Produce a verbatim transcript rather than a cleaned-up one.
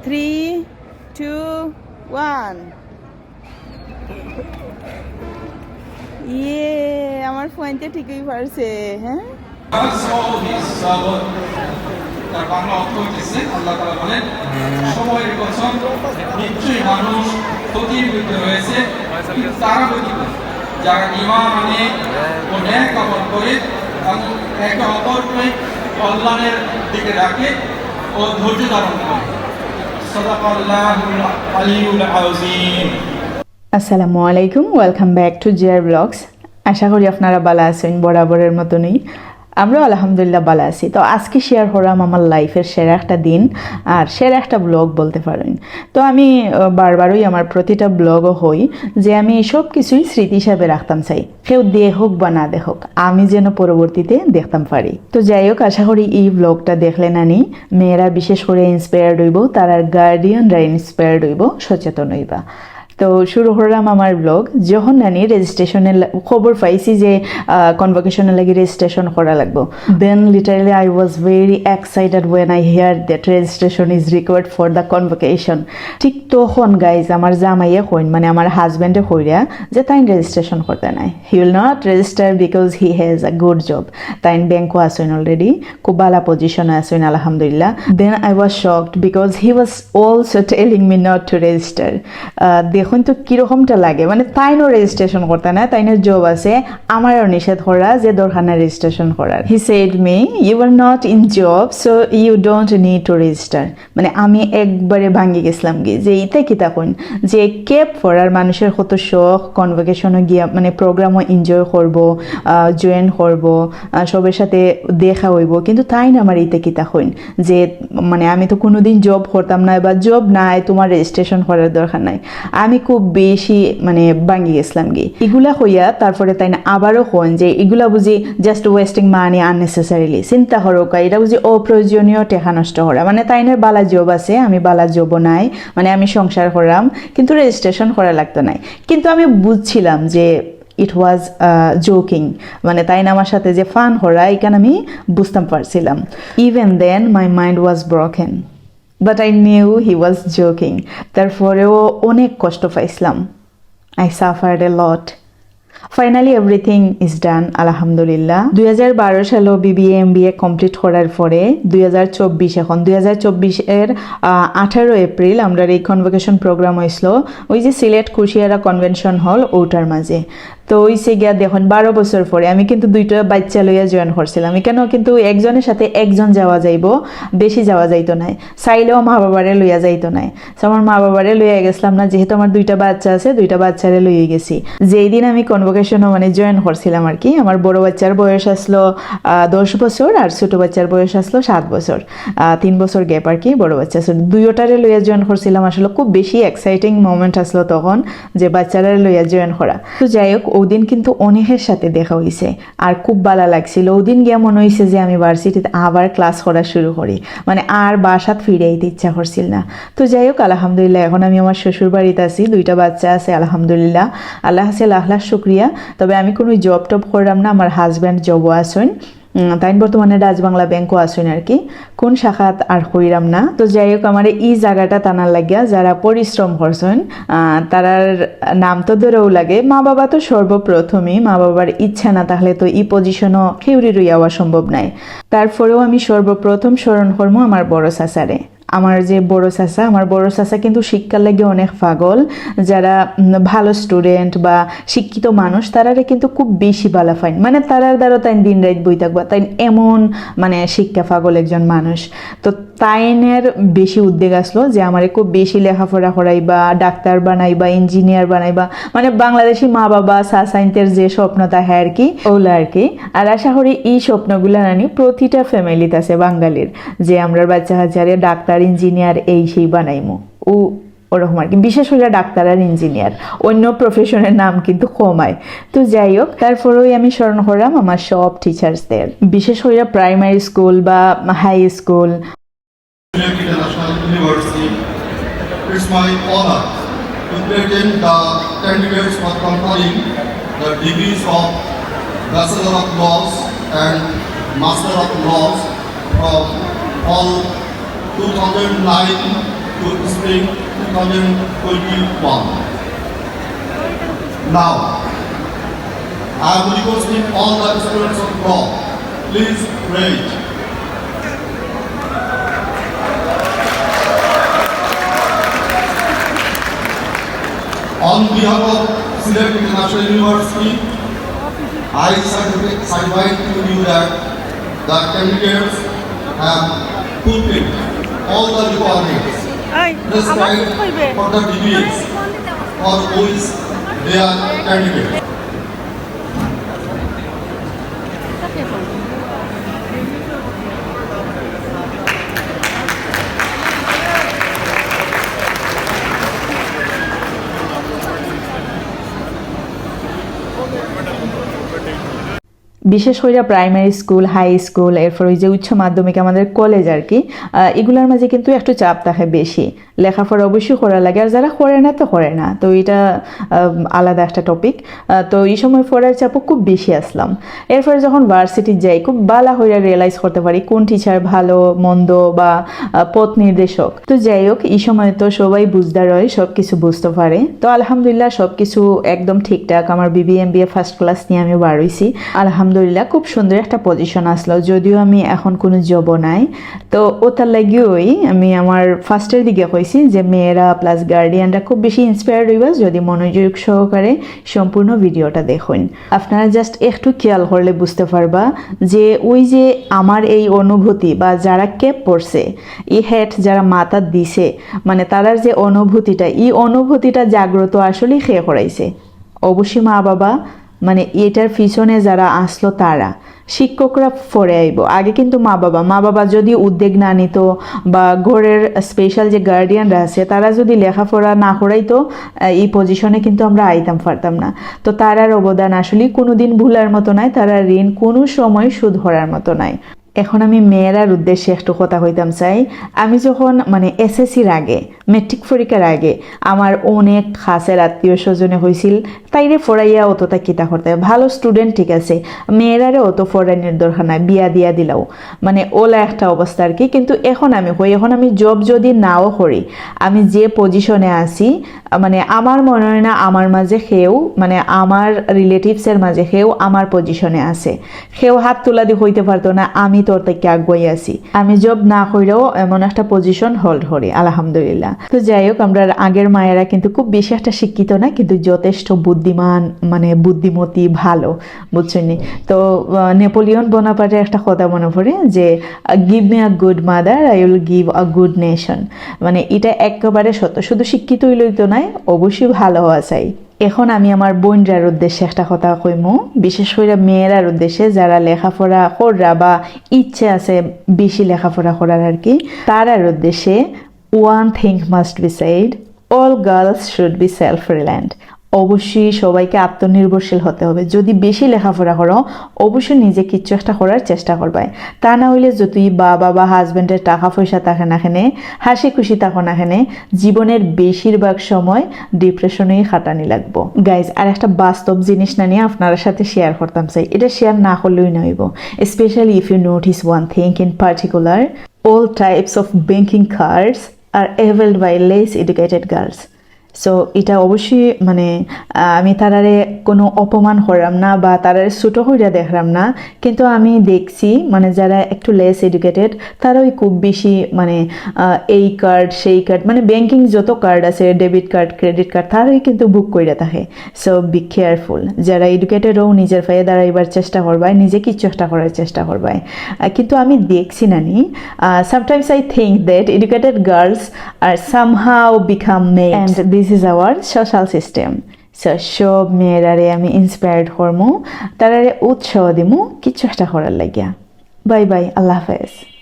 Three, two, one. ইয়ে, আমার ফোনটা ঠিকই পারছে। হ্যাঁ, তার বাংলা অর্থ হচ্ছে, আল্লাহ তাআলা বলেন, সময়ের কসম, নিশ্চয়ই মানুষ ক্ষতির মধ্যে রয়েছে, কিন্তু তারা ব্যতীত যারা ঈমান আনে ও নেক আমল করে এবং একে অপরকে কল্যাণের দিকে রাখে ও ধৈর্য ধারণ করে। সাদাকাল্লাহুল আলিয়ুল আযীম। আসসালামু আলাইকুম, welcome back to J R Vlogs। আশা করি আপনারা ভালা আছইন বরাবরের মতনই। আমরাও আলহামদুলিল্লাহ ভালা আছি। তো আজকে শেয়ার করাম আমার লাইফের সেরা একটা দিন আর সেরা একটা ব্লগ বলতে পারেন। তো আমি আহ, বারবারই আমার প্রতিটা ব্লগও হই যে আমি সব কিছুই স্মৃতি হিসাবে রাখতাম চাই, কেউ দেখুক বা না দেখুক, আমি যেন পরবর্তীতে দেখতাম পারি। তো যাই হোক, আশা করি এই ব্লগটা দেখলে নানি মেয়েরা বিশেষ করে ইন্সপায়ার্ড হইব, তারার গার্ডিয়ানরা ইন্সপায়ার্ড হইব, সচেতন হইবা। তো শুরু করলাম আমার ব্লগ। যখন নানি রেজিস্ট্রেশনের খবর পাইছি যে কনভোকেশনের লাগি রেজিস্ট্রেশন করা লাগবো, then literally I was very excited when I hear that registration is required for the convocation. ঠিক তখন গাইজ আমার জামাইয়ে কইন, মানে আমার হাজব্যান্ডে কইরা যে তাইন রেজিস্ট্রেশন করতে নাই, he will not register because he has a good job. তাইন ব্যাংকও আছইন অলরেডি, খুব ভালা পজিশনে আছইন আলহামদুলিল্লাহ। Then I was shocked because he was also telling me not to register. দেখুন তো কিরকমটা লাগে, মানে তাইনও রেজিস্ট্রেশন করতে না, তাইনের জব আছে, আমারও নিষেধ করা যে দরকার নাই রেজিস্ট্রেশন করার। He said me, "You are not in job, so you don't need to register." মানে আমি একবারে ভাঙ্গি গেছিলাম কি যে ইতে কিতা কইন, যে ক্যাব পরার মানুষের কত শখ, কনভোকেশনও গিয়া মানে প্রোগ্রামও এনজয় করবো, জয়েন করবো, সবের সাথে দেখা হইব, কিন্তু তাইন আমার ইতে কিতা কইন যে মানে আমি তো কোনোদিন জব করতাম না বা জব নাই, তোমার রেজিস্ট্রেশন করার দরকার নাই। আমি খুব বেশি মানে ভাঙ্গি গেছিলাম কি ইগুলা কইয়া। তারপরে তাইন আবারও কইন যে ইগুলা বুঝি just wasting money unnecessarily। চিন্তা করো কা, এটা বুঝি অপ্রয়োজনীয় টেকা নষ্ট করা। মানে তাইনের ভালা জব আছে, আমি ভালা জবও নাই, মানে আমি সংসার করাম, কিন্তু রেজিস্ট্রেশন করা লাগতো নাই। কিন্তু আমি বুঝছিলাম যে it was joking, মানে তাইন আমার সাথে যে ফান করা, এখান আমি বুঝতাম পারছিলাম। Even then my mind was broken, but I knew he was joking. তারপরেও অনেক কষ্ট পাইছিলাম। I suffered a lot. Finally everything is done, আলহামদুলিল্লাহ। দুই হাজার বারো সালো বিবিএ এমবিএ কমপ্লিট করার পরে দুই হাজার চব্বিশ, এখন দুই হাজার চব্বিশের আঠারো এপ্রিল আমরার এই কনভোকেশন প্রোগ্রাম হইছিল ওই যে সিলেট কুশিয়ারা কনভেনশন হল ওটার মাঝে। তো হইছে গিয়া দেখুন, বারো বছর পরে আমি কিন্তু দুইটা বাচ্চা লইয়া জয়েন করছিলাম। এখানেও কিন্তু একজনের সাথে একজন যাওয়া যাইব, বেশি যাওয়া যাইতো নাই, চাইলেও মা বাবারে লইয়া যাইতো নাই। তো আমার মা বাবারে লইয়া গেছিলাম না, যেহেতু আমার দুইটা বাচ্চা আছে, দুইটা বাচ্চারে লইয়া গেছি। যেই দিন আমি কনভোকেশনও মানে জয়েন করছিলাম আর কি, আমার বড় বাচ্চার বয়স আসলো আহ, দশ বছর আর ছোট বাচ্চার বয়স আসলো সাত বছর। আহ, তিন বছর গ্যাপ আর কি বড় বাচ্চা ছোট। দুইটারে লইয়া জয়েন করছিলাম। আসলে খুব বেশি এক্সাইটিং মোমেন্ট আসলো তখন, যে বাচ্চারা লইয়া জয়েন করা। তো যাই হোক, ওদিন কিন্তু অনেকের সাথে দেখা হইছে, আর খুব ভালা লাগছিল। ওদিন গিয়া মনে হইছে যে আমি ভার্সিটিতে আবার ক্লাস করা শুরু করি, মানে আর বাসাত ফিরে আইতে ইচ্ছা করছিল না। তো যাই হোক, আলহামদুলিল্লাহ, এখন আমি আমার শ্বশুর বাড়িতে আছি, দুইটা বাচ্চা আছে, আলহামদুলিল্লাহ, আল্লাহ আছে লাখ লাখ শুক্রিয়া। তবে আমি কোনো জব টব করলাম না, আমার হাজব্যান্ড জবও আছইন। উম, তাইন বর্তমানে ডাচ বাংলা ব্যাংকও আছইন আর কি, কোন শাখাত আর কইরাম না। তো যাই হোক, আমার এই জায়গাটা টানার লাগিয়া যারা পরিশ্রম করছইন, আহ, তারার নাম তো ধরেও লাগে। মা বাবা তো সর্বপ্রথমই, মা বাবার ইচ্ছা না থাকলে তো এই পজিশনও কেউরি রইয়া হওয়া সম্ভব নাই। তারপরেও আমি সর্বপ্রথম স্মরণ করমু আমার বড় চাচারে। আমার যে বড় চাচা, আমার বড় চাচা কিন্তু শিক্ষার লাগি অনেক পাগল। যারা উম, ভালো স্টুডেন্ট বা শিক্ষিত মানুষ, তারারে কিন্তু খুব বেশি ভালা পাইন, মানে তারার দ্বারা তাইন দিন রাত বই থাকবা, তাইন এমন মানে শিক্ষা পাগল একজন মানুষ। তো তাইনের বেশি উদ্বেগ আসলো যে আমারে খুব বেশি লেখাপড়া করাইবা, ডাক্তার বানাইবা, ইঞ্জিনিয়ার বানাইবা, মানে বাংলাদেশি মা বাবা চাচাইনতের যে স্বপ্ন থাকে আর কি, ওলা আর কি। আর আশা করি এই স্বপ্নগুলা নানি প্রতিটা ফ্যামিলিত আছে বাঙালির, যে আমরার বাচ্চা কাচ্চারে ডাক্তার, ইঞ্জিনিয়ার এই সেই বানাইমু। ও ওরকম আর কি, বিশেষ করে ডাক্তার আর ইঞ্জিনিয়ার, অন্য প্রফেশনের নাম কিন্তু কমায়। তো যাই হোক, তারপরেও আমি স্মরণ করলাম আমার সব টিচার্সদের, বিশেষ করে প্রাইমারি স্কুল বা high school. International University. It's my honor to present the candidates for conferring the degrees of Bachelor of Laws and Master of Laws from all two thousand nine Good Spring two thousand twenty-one. Now, I am requesting all the students of God, please rise. On behalf of Sylhet International University, I certifi-, certify to you that the candidates have fulfilled all the requirements prescribed for the degrees for which they are candidates. বিশেষ কইরা primary school, high school, এরপর ওই যে উচ্চ মাধ্যমিক, আমাদের কলেজ আর কি, আহ, এগুলার মাঝে কিন্তু একটু চাপ থাকে বেশি। লেখাপড়া অবশ্যই করা লাগে, আর যারা করে না তো করে না, তো এটা আহ, আলাদা একটা টপিক। তো এই সময় পড়ার চাপও খুব বেশি আসলাম। এরপরে যখন ভার্সিটিত যাই, খুব ভালা কইরা রিয়েলাইজ করতে পারি কোন টিচার ভালো মন্দ বা আহ, পথ নির্দেশক। তো যাই হোক, এই সময় তো সবাই বুঝদার হয়, সব কিছু বুঝতে পারে। তো আলহামদুলিল্লাহ, সব কিছু একদম ঠিকঠাক। আমার বিবিএ এমবিএ ফার্স্ট ক্লাস নিয়া আমি বার অইছি। আলহামদুলিল্লাহ, খুব সুন্দর একটা পজিশন আসলো, যদিও আমি এখন কোনো জবও নাই। তো ওটার লাগিওই আমি আমার ফার্স্টের দিকে কইছি যে মেয়েরা প্লাস গার্ডিয়ানরা খুব বেশি ইন্সপায়ার্ড অইবা যদি মনোযোগ সহকারে সম্পূর্ণ ভিডিওটা দেখইন। আপনারা জাস্ট একটু খেয়াল করলে বুঝতে পারবা যে ওই যে আমার এই অনুভূতি বা যারা ক্যাপ পড়ছে, ই হ্যাট যারা মাথাত দিছে, মানে তারার যে অনুভূতিটা, ই অনুভূতিটা জাগ্রত আসলেই কে করাইছে? অবশ্যই মা বাবা, মানে এটার পিছনে যারা আসলো তারা। শিক্ষকরা পরে আইবো, আগে কিন্তু মা বাবা। মা বাবা যদি উদ্যোগ না নিত বা ঘরের স্পেশাল যে গার্ডিয়ানরা আছে, তারা যদি লেখাপড়া না করাইতো, আহ, এই পজিশনে কিন্তু আমরা আইতাম পারতাম না। তো তারার অবদান আসলে কোনোদিন ভুলার মতো নাই, তারার ঋণ কোনো সময় শোধ করার মতো নাই। এখন আমি মেয়েরার উদ্দেশ্যে একটু কথা কইতাম চাই। আমি যখন, মানে, এসএসসির আগে, ম্যাট্রিক পরীক্ষার আগে, আমার অনেক কাছের আত্মীয় স্বজনে কইছিল, "তাইরে পড়াইয়া অতটা কিতা করতে, ভালো স্টুডেন্ট ঠিক আছে, মেয়েরারে অত পড়ানির দরকার নাই, বিয়া দিয়া দিলাও।" মানে, ওলা একটা অবস্থা আর কি। কিন্তু এখন আমি কই, এখন আমি জব যদি নাও করি, আমি যে পজিশনে আছি, মানে, আমার মনে হয় না আমার মাঝে কেউ, মানে, আমার রিলেটিভসের মাঝে কেউ আমার পজিশনে আছে। কেউ হাত তুলা দি কইতে পারতো না আমি তোর থেকে আগুয়াই আছি। আমি জব না কইরাও এমন একটা পজিশন হোল্ড করি, আলহামদুলিল্লাহ। তো যাই হোক, আমরা আগের মায়েরা কিন্তু খুব বেশি একটা শিক্ষিত না, কিন্তু যথেষ্ট বুদ্ধিমান, মানে, বুদ্ধিমতী, ভালো, বুঝছেন নি? তো আহ, নেপোলিয়ন বোনাপার্টের একটা কথা মনে পড়ে যে, "Give me a good mother, I will give a good nation।" মানে, এটা একেবারে সত্য। শুধু শিক্ষিত হইলেই তো নয়, অবশ্যই ভালো হওয়া চাই। এখন আমি আমার বোনরার উদ্দেশ্যে একটা কথা কইমু, বিশেষ করে মেয়েরার উদ্দেশ্যে, যারা লেখাপড়া কররা বা ইচ্ছে আছে বেশি লেখাপড়া করার আর কি, তারার উদ্দেশ্যে, "One thing must be said, all girls should be self reliant।" অবশ্যই সবাইকে আত্মনির্ভরশীল হতে হবে। যদি বেশি লেখাপড়া করো, অবশ্যই নিজে কিচ্ছু একটা করার চেষ্টা করবায়। তা না হইলে যতই বাবা বা হাজব্যান্ডের টাকা পয়সা থাকে না কেনে, হাসি খুশি থাকো না কেনে, জীবনের বেশিরভাগ সময় ডিপ্রেশনেই কাটানি লাগবো। গাইজ, আর একটা বাস্তব জিনিস না নিয়ে আপনার সাথে শেয়ার করতাম চাই, এটা শেয়ার না করলেই নইব। Especially if you notice one thing in particular, all types of banking cards are availed by less educated girls. So এটা অবশ্যই, মানে, আহ, আমি তারারে কোনো অপমান করাম না বা তারারে ছোটো করিয়া দেখরাম না, কিন্তু আমি দেখছি, মানে, যারা একটু লেস এডুকেটেড, তারাই খুব বেশি, মানে, আহ, এই কার্ড সেই কার্ড, মানে, ব্যাংকিং যত কার্ড আছে, ডেবিট কার্ড, ক্রেডিট কার্ড, তারাই কিন্তু বুক করিয়া থাকে। So be careful. যারা এডুকেটেডও নিজের পায়ে দাঁড়াইবার চেষ্টা করবায়, নিজে কিছু একটা করার চেষ্টা করবায়। আহ, কিন্তু আমি দেখছি না নি, sometimes I think that educated girls are somehow become maids, and this is our social system. So সব মেয়েরারে আমি ইন্সপায়ার্ড করমু, তারারে উৎসাহ দিমু কিছু একটা করার লাগিয়া। বাই বাই, আল্লাহ হাফেজ।